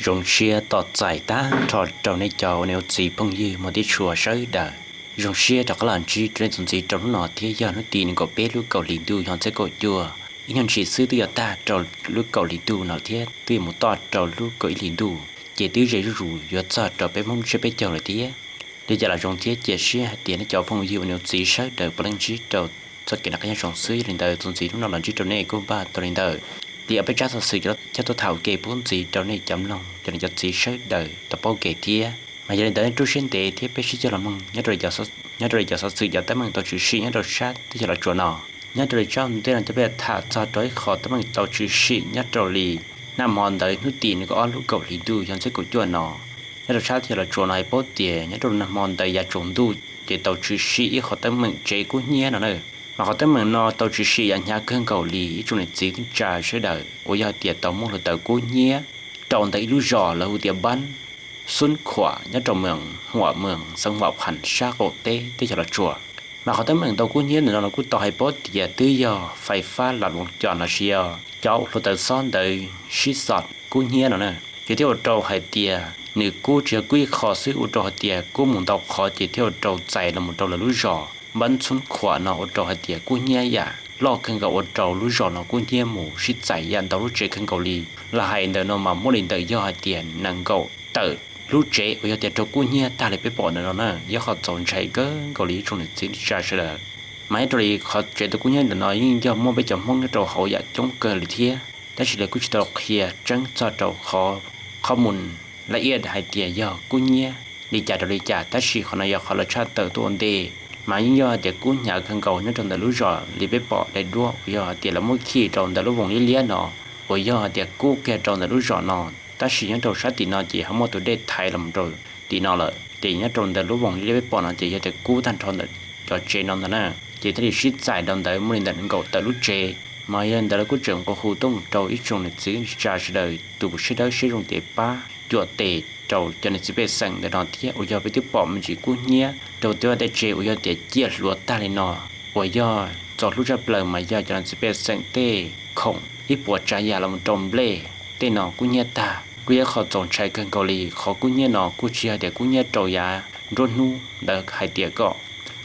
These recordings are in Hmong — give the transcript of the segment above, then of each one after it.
Zoo siab tos txais tag nrho rau nej cov ua niam ua txiv phooj ywg muaj tib tshua sawv daws. Zoo siab rov qab los ntsib rau nej txuas ntxiv rau hnub no thiab yog hnub tim nees nkaum peb lub kaum hli ntuj xyoo ob txhiab kaum cuaj. Ib nyuag ntsis xwb twb yuav tag rau lub kaum hli ntuj no thiab twb yuav mus txog rau lub kaum ib hli ntuj, ces twb ze zuj zus yuav txog rau peb Hmoob tsiab peb caug lawm thiab. Li cas los zoo thiab cia siab hais tias nej cov phooj ywg ua niam ua txiv sawv daws puav leej ntsib rau txoj kev noj qab nyob zoo xwb. Yog li ntawd txuas ntxiv hnub no los ntsib rau nej kuj npaj tau li ntawd li ob peb tsab xov xwm coj tuaj tham ua ke pub ntxiv rau nej cov mloog cov niam cov txiv sawv daws tau paub ua ke thiab. Mas yog li ntawd nej rub siab ntev thiab peb sib coj los mloog nyob rau li cov xov xwm cov teeb meem tau tshwm sim nyob rau sab teb chaws Los Tsuas no. Nyob rau li tsab ntej no coj peb tham txog rau ib qho teeb meem tau tshwm sim nyob rau li nag hmo ntawd hnub tim nees nkaum ob lub kaum hli ntuj xyoo ob txhiab kaum cuaj no. Nyob rau sab teb chaws Los Tsuas no hais paub tias nyob rau nag hmo ntawd yav tsaus ntuj ces tau tshwm sim ib qho teeb meem tsev kub hnyiab no na. Mas qhov teeb meem no tau tshwm sim yav hnyav kawg nkaus li ib tsoom niam txiv tsa sawv daws uas yog hais tias tau muaj hluav taws kub hnyiab rau ntawm ib lub zos lawv hu tias Npab Xub Khuam nyob rau moos Huam Moos xeev Huam Phas sab qaum teb teb chaws Los Tsuas. Mas qhov teeb meem tau kub hnyiab ntawm no los kuj tau hais paub tias twb yog fais fab las voos cos los sis yog cov hluav taws xob ntawd sib xos kub hnyiab no na. Ces thiaj ua rau hais tias nws kub tsis yog kub ib qho xwb, ua rau hais tias kub mus ntau qhov ces thiaj ua rau txais los mus rau lawv lub zos Npab Xub Khuam no ua rau hais tias kub hnyiab yam loj kawg nkaus ua rau lub zos no kub hnyiab mus sib txais yam ntau lub tsev kawg nkaus li. Los hais ntawm no mas muaj li ntawm yog hais tias nees nkaum tawm lub tsev uas yog tias raug kub hnyiab tag li peb pom ntawm no na, yog qhov txaus ntshai kawg nkaus li ib tsoom niam txiv tsa sawv daws. Mas nyob rau li qhov tsev tau kub hnyiab ntawm no yeej yog muaj peb cov Hmoob nyob rau hauv yam coob kawg li thiab, tab sis lawv kuj tsis tau qhia tseeb txog rau qhov qhov mus laj iab hais tias yog kub hnyiab li cas rau li cas, tab sis qhov no yog qhov lawv tshaj tawm tuaj ua ntej. Mas yeej yog hais tias kub hnyav kawg nkaus nyob rau ntawm lub zos li peb pom daim duab uas yog hais tias lawv muab khi rau ntawm lub voos liab liab no, uas yog hais tias kub kiag rau ntawm lub zos no, tab sis nyob rau sab tim no ces ho muaj tus dej thaiv los rau tim no lawm, ces nyob rau ntawm lub voos liab liab peb pom no ces yog tias kub tag nrho ntawm cov tsev no ntag na. Ces thiaj li sib txais rau ntawd muaj li ntawm nees nkaum tawm lub tsev. Mas yog li ntawd lawv kuj tseem nqua hu tuaj mus rau ib tsoom niam txiv tsa sawv daws tus siab dawb siab zoo ces pab cuam tes rau cov niam txiv pej xeem ntawm no thiab uas yog peb twb pom me ntsis kub hnyiab rau tej vaj tej tsev uas yog tias ciaj hluav tag li no, uas yog txaus hlub tshaj plaws mas yog cov niam txiv pej xeem tej khoom ib puas tsav yam los mus rau nplej tej no kub hnyiab tag kuj yog ib qho txaus ntshai kawg nkaus li. Qhov kub hnyiab no kuj tsis yog tias kub hnyiab rau yav nruab hnub ntawd hais tias kom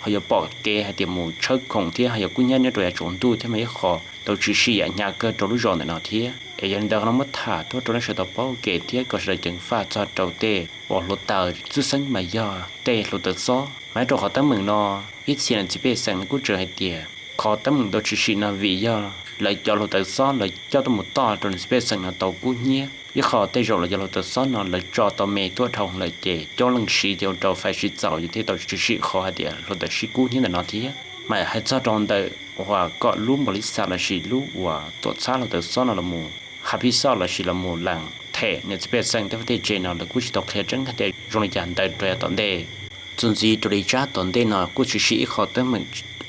ho yuav pom kev hais tias mus tshawb khoom thiab ho yuav kub hnyiab nyob rau yav tsaus ntuj thiab mas ib qho tau tshwm sim yam hnyav kawg rau lub zos ntawm no thiab. Es yog li ntawd qhov no muab tham tuaj rau nej sawv daws tau paub ua ke thiab kom sawv daws ceev faj txog rau tej uas hluav taws txhwb xeeb mas yog tej hluav taws xob. Mas nyob rau qhov teeb meem no, ib txhia niam txiv pej xeem no kuj tseem hais tias qhov teeb meem tau tshwm sim no vim yog lawv cov hluav taws xob lawv coj tuaj mus toj rau niam txiv pej xeem no tau kub hnyiab. Ib qho tej zaum lawv cov hluav taws xob no lawv tso tau me tuaj dhau lawm ces coob leej siv ces ua rau fais tsis txaus ces thiaj tau tshwm sim qhov hais tias hluav taws sib kub hnyiab ntawm no thiab. Mas hais txog rau ntawm uas kom lub npau li xas lossis lub uas tuam txhab hluav taws xob no los mus hab phij xoj lossis los mus lees them niam txiv pej xeem tej vaj tej tsev no lawv kuj tsis tau qhia tseeb hais tias zoo li cas ntawd rau yav tom ntej. Txuas ntxiv rau li tsab tom ntej no kuj tshwm sim ib qho teeb meem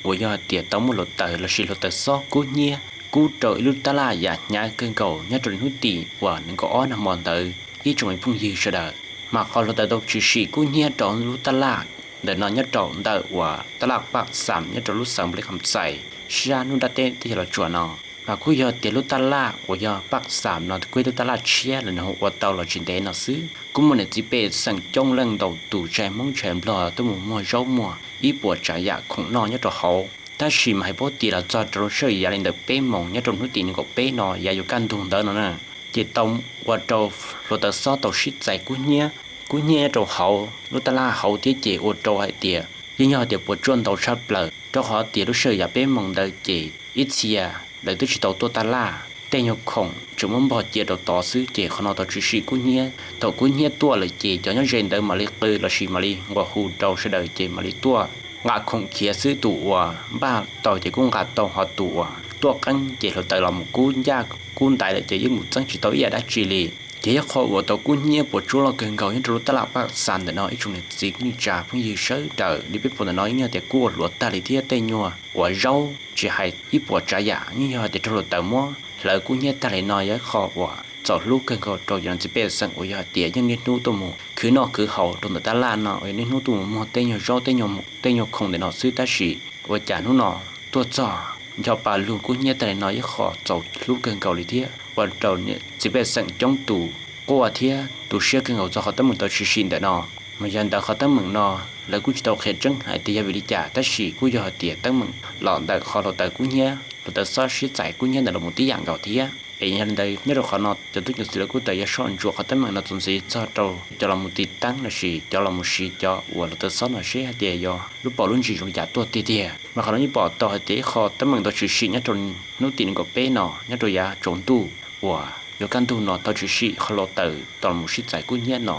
uas yog hais tias tau muaj hluav taws lossis hluav taws xob kub hnyiab kub rau ib lub tab laj yam hnyav kawg nkaus nyob rau li hnub tim uas nees nkaum ob nag hmo ntawd ib tsoom me phooj ywg sawv daws. Mas qhov hluav taws tau tshwm sim kub hnyiab rau lub tab laj ntawm no nyob rau ntawm uas tab laj Paj Xam nyob rau lub xeev Npab Lis Kham Xais sab hnub nrab teb teb chaws Los Tsuas no. Mas kuj yog tias lub tab laj uas yog Paj Xam no kuj yog lub tab laj tshiab lawm no ua tau los tsis ntev no xwb kuj muaj niam txiv pej xeem coob leej ntau tus tsis hais Hmoob tsis hais Nplog tuaj mus muag zaub muag ib puas tsav yam khoom noj nyob rau hauv. Tab sis mas hais paub tias los txog rau lub sij hawm yav li ntawm peb moos nyob rau hnub tim nees nkaum peb no yav yuav kaj ntug ntawd no na, ces tau ua rau hluav taws xob tau sib txais kub hnyiab, kub hnyiab nyob rau hauv lub tab laj hauv thiab ces ua rau hais tias yeej yog hais tias puas tsuaj ntau tshaj plaws rau qhov tias lub sij hawm yav peb moos ntawd ces ib txhia lawv twb tsis tau tuaj tab laj, tej nyuag khoom tseem muab npog cia rau tod xwb ces qhov no tau tshwm sim kub hnyiab. Thaum kub hnyiab tuaj lawm ces cov nyob ze ntawd mam li qw lossis mam li nqua hu rau sawv daws ces mam li tuaj nqa khoom khiav xwb, tus uas npaj tau ces kuj nqa tau, ho tus uas tuaj qeeb ces hluav taws los mus kub ncaj kub ntaiv lawm ces yeej mus txeeb tsis tau ib yam dab tsi li. Ces yog qhov uas tau kub hnyiab puas tsuaj loj kawg nkaus nyob rau lub tab laj Paj Xam ntawm no ib tsoom niam txiv kwv tij neej tsa phooj ywg sawv daws li peb pom ntawm no yeej yog tias kub ua hluav tag li thiab tej nyuag uas zaub tsis hais ib puas tsav yam yeej yog hais tias raug hluav taws muab hlawv kub hnyiab tag li no yog ib qho uas txaus hlub kawg nkaus rau cov niam txiv pej xeem uas yog hais tias yeej niaj hnub tuaj mus khwv noj khwv haus rau ntawm tab laj no uas yog niaj hnub tuaj mus muag tej nyuag zaub tej nyuag khoom ntawm no xwb tab sis ua cas hnub no tuaj txog ncho pa lug kub hnyiab tag li no ib qho txaus hlub kawg nkaus li thiab ua rau niam txiv pej xeem coob tus quaj thiab tu siab kawg nkaus txog qhov teeb meem tau tshwm sim ntawm no. Mas yog ntawm qhov teeb meem no lawv kuj tsis tau qhia tseeb hais tias yog vim li cas, tab sis kuj yog hais tias teeb meem los ntawm qhov hluav taws kub hnyiab, hluav taws xob sib txais kub hnyiab ntawm los mus tib yam nkaus thiab. Es yog li ntawd nyob rau qhov no cov tub ceev xwm lawv kuj tau yuav soj ntsuam qhov teeb meem no txuas ntxiv txog rau cov los mus tiv teeb lossis cov los mus siv cov uas hluav taws xob no seb hais tias yog lub pom lub ntsis zoo li cas tuaj tiag tiag. Mas qhov no yeej pom tau hais tias ib qho teeb meem tau tshwm sim nyob rau hnub tim nees nkaum peb no nyob rau yav tsaus ntuj uas yuav kaj ntug no tau tshwm sim qhov hluav taws tau los mus sib txais kub hnyiab no,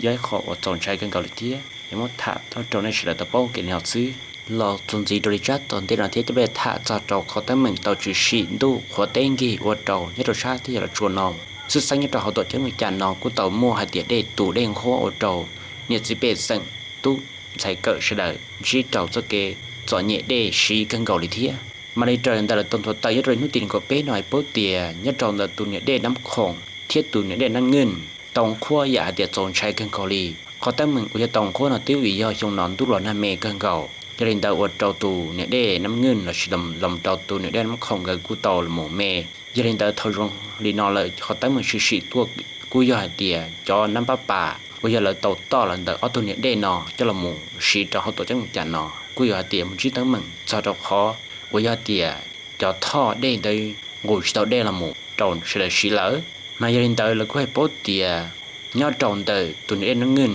yog ib qho uas txaus ntshai kawg nkaus li thiab. Es muab tham txog rau nej sawv daws tau paub kev li no xwb. Los txuas ntxiv rau li tsab tom ntej no thiab coj peb tham txog rau qhov teeb meem tau tshwm sim ntuj qhuav teb nkig ua rau nyob rau sab teb chaws Los Tsuas no, tshwj xeeb nyob rau hauv tuam ceeb Vias Cas no kuj tau muaj hais tias dej tus dej nqhuab ua rau niam txiv pej xeem, tub ntxhais kawm sawv daws ntsib rau txoj kev txom nyem dej siv kawg nkaus li thiab. Mas li raws li ntawd lawv tau nthuav tawm nyob rau hnub tim nees nkaum peb no hais paub tias nyob rau ntawm tus niam dej Nab Khoom thiab tus niam dej Nab Nwj tau nqhuab yam hais tias txaus ntshai kawg nkaus li. Qhov teeb meem uas yog tau nqhuab no twb vim yog xyoo no ntuj los nag me kawg nkaus, yog li ntawd ua rau tus niam dej Nab Nwj lossis los rau tus niam dej Nab Khoom nkawd kuj tau los mus me. Yog li ntawd thaum zoo li no lawm qhov teeb meem tshwm sim tuaj kuj yog hais tias cov nab pab pas uas yog lawv tau toj los ntawm ob tug niam dej no coj los mus siv rau hauv tuam ceeb Vias Cas no kuj yog hais tias mus ntsib teeb meem txog rau qhov uas yog hais tias cov thoj dej ntawd nqus tsis tau dej los mus rau sawv daws siv lawm. Mas yog li ntawd lawv kuj hais paub tias nyob rau ntawm tus niam dej Nab Nwj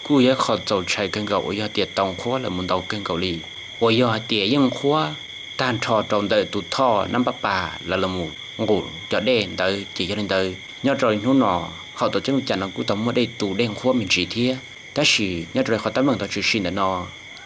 kuj yog ib qho txaus ntshai kawg nkaus uas yog hais tias tau nqhuab lawm mus ntau kawg nkaus li, uas yog hais tias yeej nqhuab tag nrho rau ntawm tus thoj nab pab pas lawv los mus nqus cov dej ntawd. Ces yog li ntawd nyob rau li hnub no hauv tuam ceeb Vias Cas no kuj tau muaj dej tus dej nqhuab me ntsis thiab. Tab sis nyob rau li qhov teeb meem tau tshwm sim ntawm no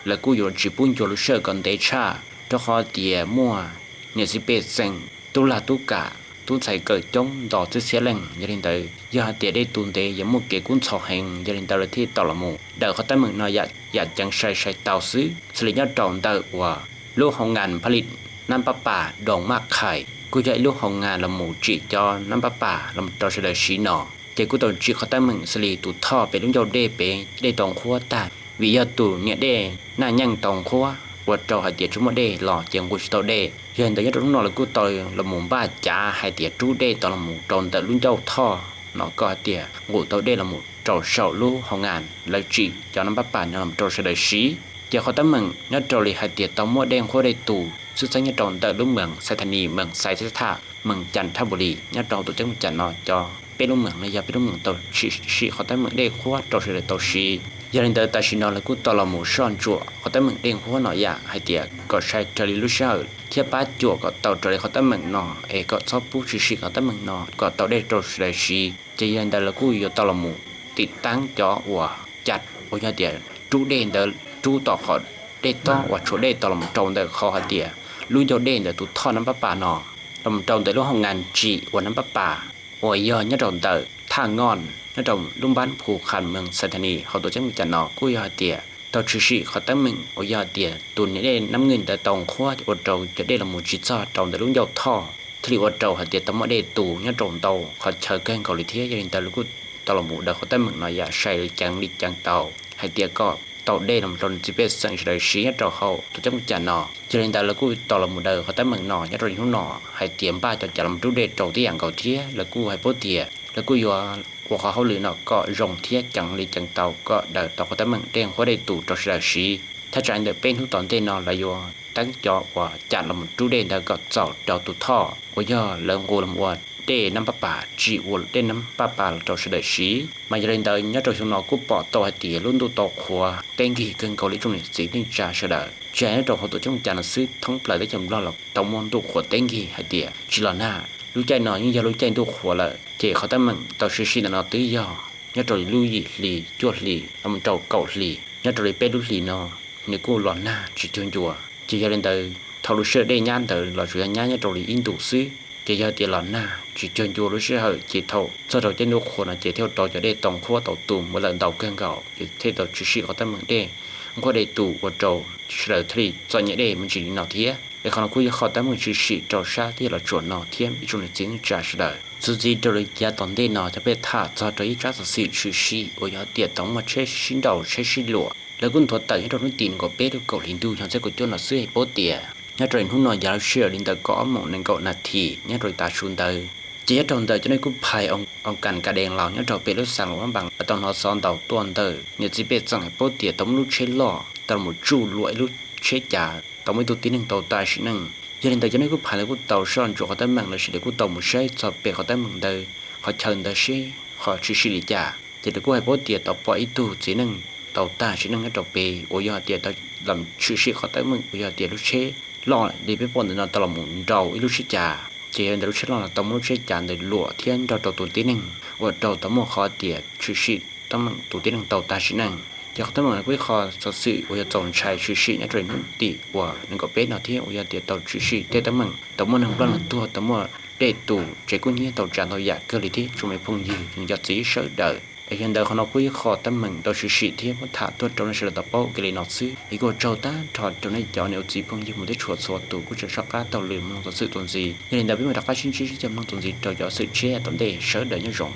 lawv kuj yuav tsis pub ncua lub sij hawm kom ntev tshaj rau qhov tias muaj niam txiv pej xeem, tub lag tub kam, tub ntxhais kawm coob nto txhiab txhiab leej. Yog li ntawd yog hais tias dej tus ntev yog muaj kev kub ntxhov heev, yog li ntawd lawv thiaj tau los mus daws qhov teeb meem no yam ceev sai sai tau xwb. Xws li nyob rau ntawm uas lub hoo ngas phaj lis nab pab pas Doos Maj Qhais kuj yog ib lub hoo ngas los mus tsim cov nab pab pas los rau sawv daws siv no, ces kuj tau tsim qhov teeb meem xws li tus thoj pem lub ncauj dej pem dej tau nqhuab tag vim yog tus niam dej Naj Nyeej tau nqhuab ua rau hais tias tsis muaj dej los ces nqus tsis tau dej. Yog li ntawd nyob rau hnub no lawv kuj tau los mus npaj cav hais tias rub dej tau los mus rau ntawm lub ncauj thoj no kom hais tias nqus tau dej los mus rau saum lub hoo ngas lawv tsim cov nab pab pas no los rau sawv daws siv. Ces qhov teeb meem nyob rau li hais tias tau muaj dej nqhuab dej tus tshwj xeeb nyob rau ntawm lub moos Xais Thas Nis, moos Xais Thas Thas, moos Cas Thas Npus Lis, nyob rau hauv tuam ceeb Vias Cas no cov peb lub moos no yog peb lub moos tau tshwm sim qhov teeb meem dej nqhuab rau sawv daws tau siv. Yog li ntawd tam sim no lawv kuj tau los mus soj ntsuam qhov teeb meem dej nqhuab no yam hais tias kom sai raws li lub sij hawm thiab pab cuam kom tau raws li qhov teeb meem no es kom txhob pub tshwm sim qhov teeb meem no kom tau dej rau sawv daws siv. Ces yog li ntawd lawv kuj yuav tau los mus tiv teeb cov uas cas uas yog tias rub dej ntawd rub tom qhov dej tob uas tshuav dej tau los rau ntawm qhov hais tias lub ncauj dej ntawm tus thoj nab pab pas no los rau ntawm lub hoo ngas tsim uas nab pab pas uas yog nyob rau ntawm Thaj Nyooj nyob rau lub npab Phu Khas, moos Xais Thas Nis, hauv tuam ceeb Vias Cas no kuj yog hais tias tau tshwm sim qhov teeb meem uas yog hais tias tus niam dej Nab Nwj ntawd tau nqhuab ua rau cov dej los mus tsis txog rau ntawm lub ncauj thoj thiaj li ua rau hais tias tau muaj dej tus nyob rau ntau qhov chaw kawg nkaus li thiab. Yog li ntawd lawv kuj tau los mus daws qhov teeb meem no yam sai li ceev li ceev tau hais tias kom tau dej los rau niam txiv pej xeem sawv daws siv nyob rau hauv tuam ceeb Vias Cas no. Yog li ntawd lawv kuj tau los mus daws qhov teeb meem no nyob rau li hnub no hais tias npaj cov cas los rub dej rau tib yam nkaus thiab. Lawv kuj hais paub tias lawv kuj yuav ua qhov hauj lwm no kom zoo thiab ceev li ceev tau kom daws tau qhov teeb meem dej nqhuab dej tus rau sawv daws siv. Thaj tsam li ntawm peb hnub tom ntej no lawv yuav teeb cov uas cas los rub dej ntawd kom txaus rau tus thoj uas yog lawv nqus los ua dej nab pab pas tsim ua dej nab pab pas los rau sawv daws siv. Mas yog li ntawd nyob rau xyoo no kuj pom tau hais tias lub ntuj tau qhuav teb nkig kawg nkaus li tsoom niam txiv neej tsa sawv daws, tsis hais nyob rau hauv tuam ceeb Vias Cas no xwb, thoob plaws teb chaws Nplog los tau muaj ntuj qhuav teb nkig hais tias tsis los nag. Lub caij no yeej yog lub caij ntuj qhuav lawm, ces qhov teeb meem tau tshwm sim ntawm no twb yog nyob rau li lub yim hli cuaj hli los rau kaum hli. Nyob rau li peb lub hlis no nws kuj los nag tsis cuag ncua. Ces yog li ntawd thaum lub sij hawm dej nyab ntawd los tsuas yog nyab nyob rau li ib ntus xwb, ces yog tias los nag tsis cuag ncua lub sij hawm ces thaum txog rau caij ntuj qhuav no ces thiaj ua rau cov dej tau nqhuab tau tus mus lawm ntau kawg nkaus, ces thiaj tau tshwm sim qhov teeb meem dej nqhuab dej tus ua rau sawv daws thiaj li txom nyem dej me ntsis li no thiab. Es qhov no kuj yog qhov teeb meem tshwm sim rau sab teb chaws Los Tsuas no thiab ib tsoom niam txiv neej tsa sawv daws. Txuas ntxiv rau li yav tom ntej no coj peb tham txog rau ib tsab xov xwm tshwm sim uas yog tias tau muaj tsheb sib nraus tsheb sib luam lawv kuj nthuav tawm nyob rau hnub tim nees nkaum peb lub kaum hli ntuj xyoo ob txhiab kaum cuaj no xwb hais paub tias nyob rau li hnub no yav lub sij hawm li ntawm kaum ob moos nees nkaum nas this nyob rau li tav su ntawd Ces nyob rau ntawm cov neeg kub phais Oos Kas Kas Dees los nyob rau pem lub xeev Luam Phab Npaas tau hnov xov ntau tuaj ntawm niam txiv pej xeem hais paub tias tau muaj lub tsheb loj tau los mus tsuj luam ib lub tsheb cas tau muaj ib tug tib neeg tau tag sim neej. Yog li ntawd cov neeg kub phais lawv kuj tau soj ntsuam qhov teeb meem los sis lawv kuj tau mus saib txog pem qhov teeb meem ntawd, qhov chaw ntawd seb ho tshwm sim li cas. Ces lawv kuj hais paub tias tau pom ib tug txiv neej tau tag sim neej nyob rau pem uas yog tias tau los tshwm sim qhov teeb meem uas yog tias lub tsheb loj li peb pom ntawm no tau los mus nrau ib lub tsheb cas. Ces yog li ntawd lub tsheb loj no tau muab lub tsheb cas ntawd luam thiab nrog rau tus tib neeg ua rau tau muaj qhov tias tshwm sim teeb meem tus tib neeg tau tag sim neej. Ces qhov teeb meem no kuj ib qho xov xwm uas yog txaus ntshai tshwm sim nyob rau hnub tim uas nees nkaum peb no thiab uas yog tias tau tshwm sim tej teeb meem tau muaj neeg ploj neeg tuag, tau muaj tej tus tsev kub hnyiab tau tsa ntau yam kawg li thiab tsoom me phooj ywg cov txiv sawv daws. Yog li ntawd qhov no kuj ib qho teeb meem tau tshwm sim thiab muab tham tuaj rau nej sawv daws tau paub ua ke li no xwb. Es kuj ua tsaug tag nrho rau nej cov niam txiv phooj ywg mus teb tshua txhua tus kuj tseem soj qab taug lw mloog xov xwm txuas ntxiv. Yog li ntawd peb mam rov qab sib ntsib sib coj mloog txuas ntxiv rau cov xov xwm tshiab tom ntej, sawv daws nyob zoo.